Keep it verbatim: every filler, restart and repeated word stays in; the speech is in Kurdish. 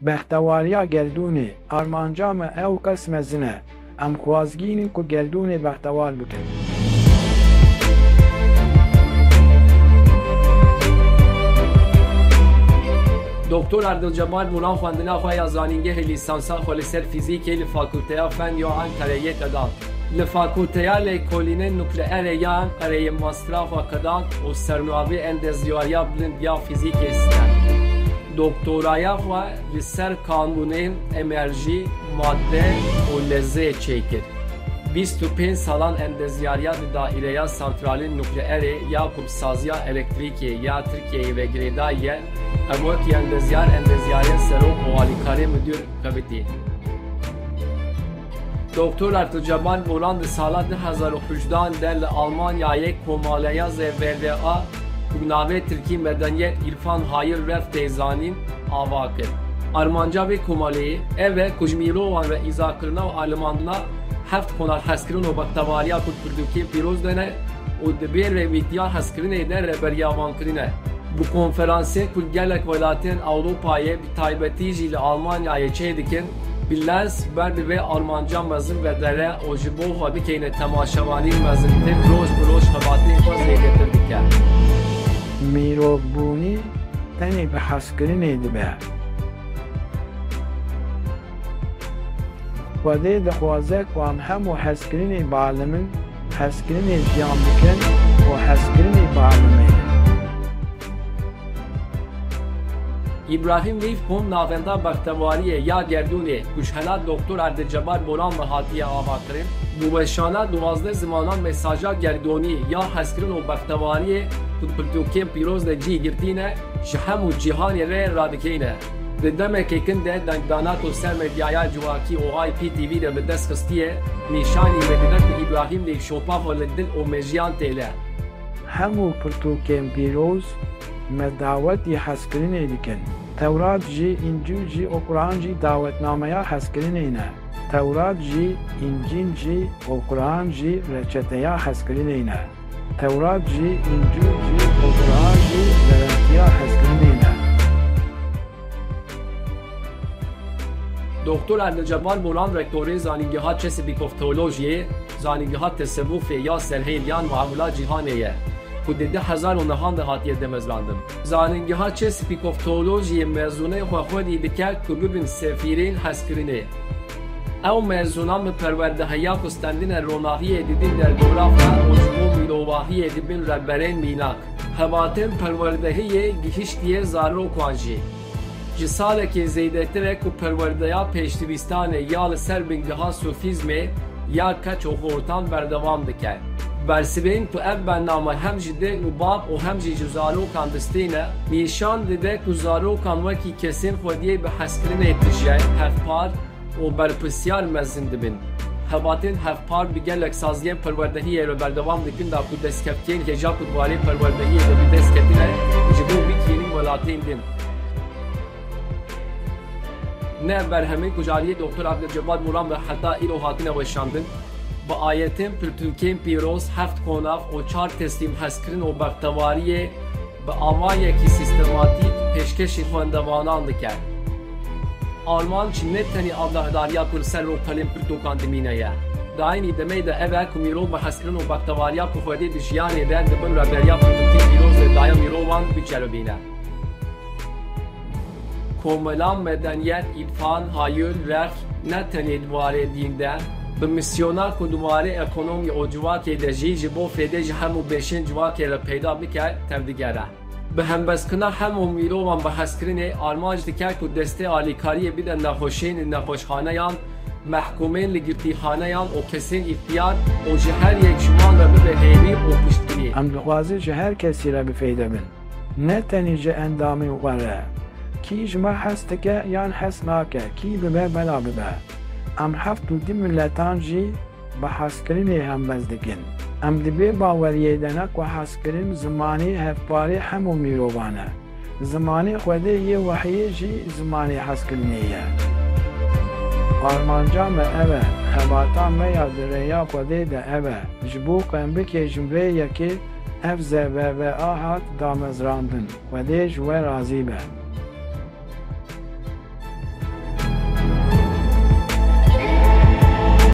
Bextewariya gerdûnê, armanca me ew qas mezin e. Em xwazgîn in ku gerdûnê bextewar bikin. Doktor Erdilcemal Boran xwendina xwe ya zanîngehê lîsansa xwe li ser fîzîkê li Fakulteya Fen ya Enqereyê qedand. Li Fakulteya Lêkolînên Nukleerê ya Enqereyê mastera xwe qedand û sernavê Endezyariya Bilind ya Fîzîkê stend. Doktoraya xwe li ser qanûnên enerjî, madde û lezê çêkir. Bîst û pênc salan endezyariya di daîreya santralên nukleerê ya ku bi saziya elektrîkê ya Tirkiyeyê ve girêdayî ye, em wekî endezyar endezyariyên serok û alîkarê midûr xebitî. Doktor Ertuğcemal Boran di sala du hezar û hejdehan de li Almanyayê komaleya Z V V A ku bi navê tirkî Medeniyet, İrfan, Hayır, Refh tê zanîn, ava kir. Armanca vê komaleyê ev e ku ji mirovan re îzakirina û alimandina heft kona hezkirin û bextewariya ku di pirtûkên pîroz de ne û di bê rêwîtiya hezkirinê de rêberiya wan kirine. Bi konferansên ku li gelek welatên Ewropayê, bi taybetî jî li Almanyayê çêdikin, bi lez ber bi vê armanca mezin vedere û ji bo xwe bikeyne temaşevanî mezintir, roj bi roj xebatên xwe zêdetir dike. Mirovbûnî tenê bi hezkirinê dibe. Xwedê dixwaze ku em hemû hezkirinê bialimin, hezkirinê jiyan bikin û hezkirinê bialimênin. Îbrahîm Lîfkon, navenda bextewariyê ya gerdûnê ku ji hela Doktor Erdilcemal Boran ve hatiye avakirin, bi weşana duwazdeh zimanan mesaja gerdûnî ya hezkirin û bextewariyê ku di pirtûkên pîroz de cî girtîne, ji hemû cîhanê re radikeyne. Di demekê kin de dengdana ku ser medyaya civakî û I P T V de bi dest xistiye, nîşanî vedide ku Îbrahîm Lîf şopa xwe li dil û mejiyan têle. Hemû pirtûkên pîroz me dawetî hezkirinê dikin. Tewrat jî, Încîl jî û Quran jî dawetnameya hezkirinê ne. Tewrat jî, Încîl jî û Quran jî reçeteya hezkirinê ne. Tewrat jî, Încîl jî û Quran jî garantiya hezkirinê ne. Doktor Erdilcemal Boran rektorê Zanîngeha Chesapeake of Theologyê, Zanîngeha Tesewufê ya Serhêl yan Muamula Cîhanê ye, ku di du hezar û nehan de hatiye demezrandin. Zanîngeha Chesapeake of Theologyê mezûnê xwe xwedî dike ku bibin sefîrên hezkirinê. Ew mezûnan bi perwerdehiya ku stendine ronahiyê didin derdora xwe û ji bo mirovahiyê dibin rehberên mînak. Xebatên perwerdehiyê gihiştiye zarokan jî. Ji salekê zêdetir e ku perwerdeya pêşdivîstanê ya li ser bingeha sufîzmê ya keç û xortan berdewam dike. Bersivên ku ev bername hem ji dê û bab û hem jî ji zarokan distîne, nîşan dide ku zarokan wekî kesên xwediyê bi hezkirinê tije, hevpar û berpirsiyar mezin dibin. Xebatên hevpar bi gelek saziyên perwerdehiyê re berdewam dikin da ku destkeftiyên hêja ku di warê perwerdehiyê de bi dest ketine ji bo bigihînin welatên din. Ne berhemên ku ji aliyê Doktor Abdulcebbar Boran ve heta îro hatine weşandin, bi ayetên pirtûkên pîroz, heft konax û çar teslîm hezkirin û bextewariyê bi awayekî sîstematîk pêşkêşî xwendevanan dike. Armanc ne tenê agahdariya ku li ser rûpelên pirtûkan dimîne ye. Di eynî demê de ev e ku mirov bi hezkirin û bextewariya ku Xwedê di jiyanê de di bin rehberiya pirtûkên pîroz de daye mirovan biceribîne. Komela medeniyet, îrfan, hayul, refh ne tenê di warê dîn de, bi misyona ku di warê ekonomî û civakê de jî ji bo fêdê ji hemû beşên civakê re peyda bike, tevdigere. Bi hembestkirina hemû mirovan bi hezkirinê armanc dike ku destê alîkariyê bide nexweşên li nexweşxaneyan, mehkûmên li girtîxaneyan û kesên îxtiyar û ji her yek ji wan re bibe hêvî û piştgirî. Em dixwazin ji her kesî re bi feyde bin. Ne tenê ji endamên xwe re. Kî ji me hez dike yan hez nake, kî bibe bela bibe. Em heft û du miletan jî bi hezkirinê hembez dikin. Em di vê baweriyê de ne ku hezkirin zimanê hevparê hemû mirovan e. Zimanê Xwedê yê wehiyê jî zimanê hezkirinê ye. Armanca me ev e, xebata me ya di rêya Xwedê de ev e, ji bo ku em bikêjin vê yekê, ev Z V V A hat damezrandin. Xwedê ji we razî be.